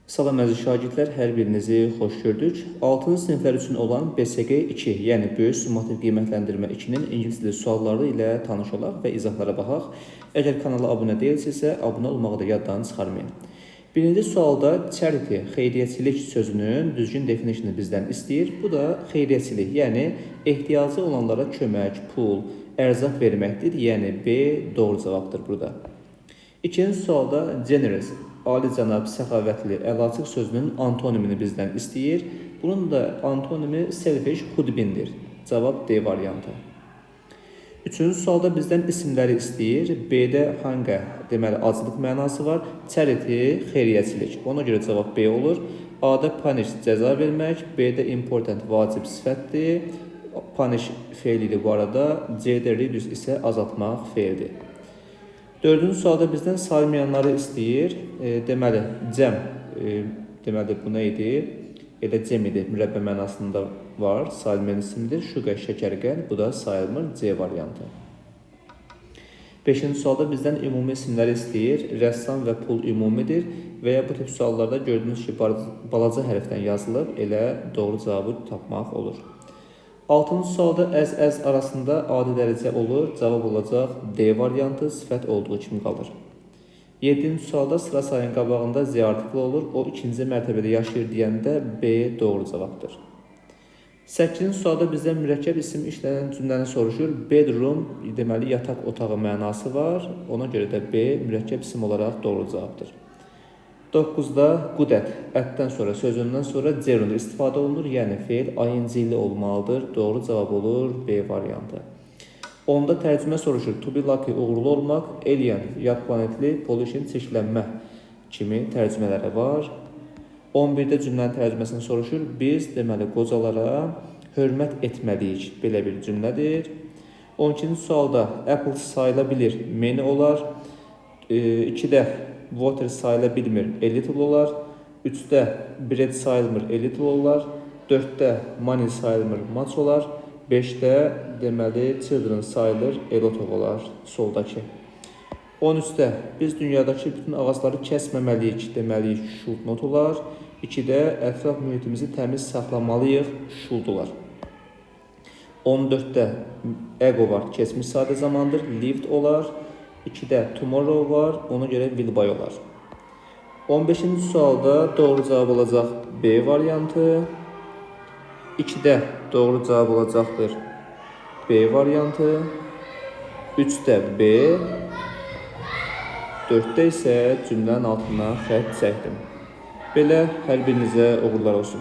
Salam əziz şagirdlər, hər birinizi xoş gördük. 6-cı siniflər üçün olan BSQ 2, yəni Böyük Summativ Qiymətləndirmə 2-nin ingilis dili sualları ilə tanış olaq və izahlara baxaq. Əgər kanala abunə deyilsinizsə, abunə olmağı da yaddan çıxarmayın. Birinci sualda charity, xeyriyyəçilik sözünün düzgün definition'ı bizdən istəyir. Bu da xeyriyyəçilik, yəni ehtiyacı olanlara kömək, pul, ərzaq verməkdir. Yəni B doğru cavabdır burada. İkinci sualda generous, alicənab, səxavətli, əlaçıq sözünün antonimini bizdən istəyir. Bunun da antonimi selfish, xudbindir. Cavab D variantı. Üçüncü sualda bizdən isimləri istəyir. B-də hunger, deməli aclıq mənası var. Charity, xeyriyyəçilik. Ona görə cavab B olur. A-da punish, cəza vermək. B-də important, vacib sifətdir. Punish feilidir bu arada. C-də reduce isə azaltmaq feildir. Dördüncü sualda bizdən sayılmayanları istəyir. Deməli, jam, deməli bu nə idi? Elə jam idi, mürəbbə mənasında var, sayılmayan isimdir. Sugar, şəkər, qənd, bu da sayılmır, C variantı. Beşinci sualda bizdən ümumi isimləri istəyir. Rəssam və pul ümumidir və ya bu tip suallarda gördüyünüz ki, balaca hərfdən yazılıb, elə doğru cavabı tapmaq olur. Altıncı sualda as, as arasında adi dərəcə olur. Cavab olacaq D variantı, sifət olduğu kimi qalır. Yedinci sualda sıra sayın qabağında the artiklı olur. O ikinci mərtəbədə yaşayır deyəndə B doğru cavabdır. Səkkizinci sualda bizdən mürəkkəb isim işlənən cümləni soruşur. Bedroom, deməli yataq otağı mənası var. Ona görə də B mürəkkəb isim olaraq doğru cavabdır. 9-da good at, at-dən sonra, sözündən sonra gerund istifadə olunur. Yəni feil ing-li olmalıdır. Doğru cavab olur B variantı. Onda tərcümə soruşur. To be lucky, uğurlu olmaq, alien, yad planetli, pollution, çirklənmə kimi tərcümələri var. 11-də cümlənin tərcüməsini soruşur. Biz deməli qocalara hörmət etməliyik. Belə bir cümlədir. 12-ci sualda apple sayıla bilir, many olar. 2-də water sayıla bilmir, a little olar. 3-də bread sayılmır, a little olar. 4-də money sayılmır, much olar. 5-də deməli children sayılır, a lot of olar soldakı. 13-də biz dünyadakı bütün ağacları kəsməməliyik, deməliyik, should not olar. 2-də ətraf mühitimizi təmiz saxlamalıyıq, should olar. 14-də ago var, keçmiş sadə zamandır, lived olar. 2-də tomorrow var, ona görə will buy olar. 15-ci sualda doğru cavab olacaq B variantı. 2-də doğru cavab olacaqdır B variantı. 3-də B. 4-də isə cümlənin altına xətt çəkdim. Belə hər birinizə uğurlar olsun.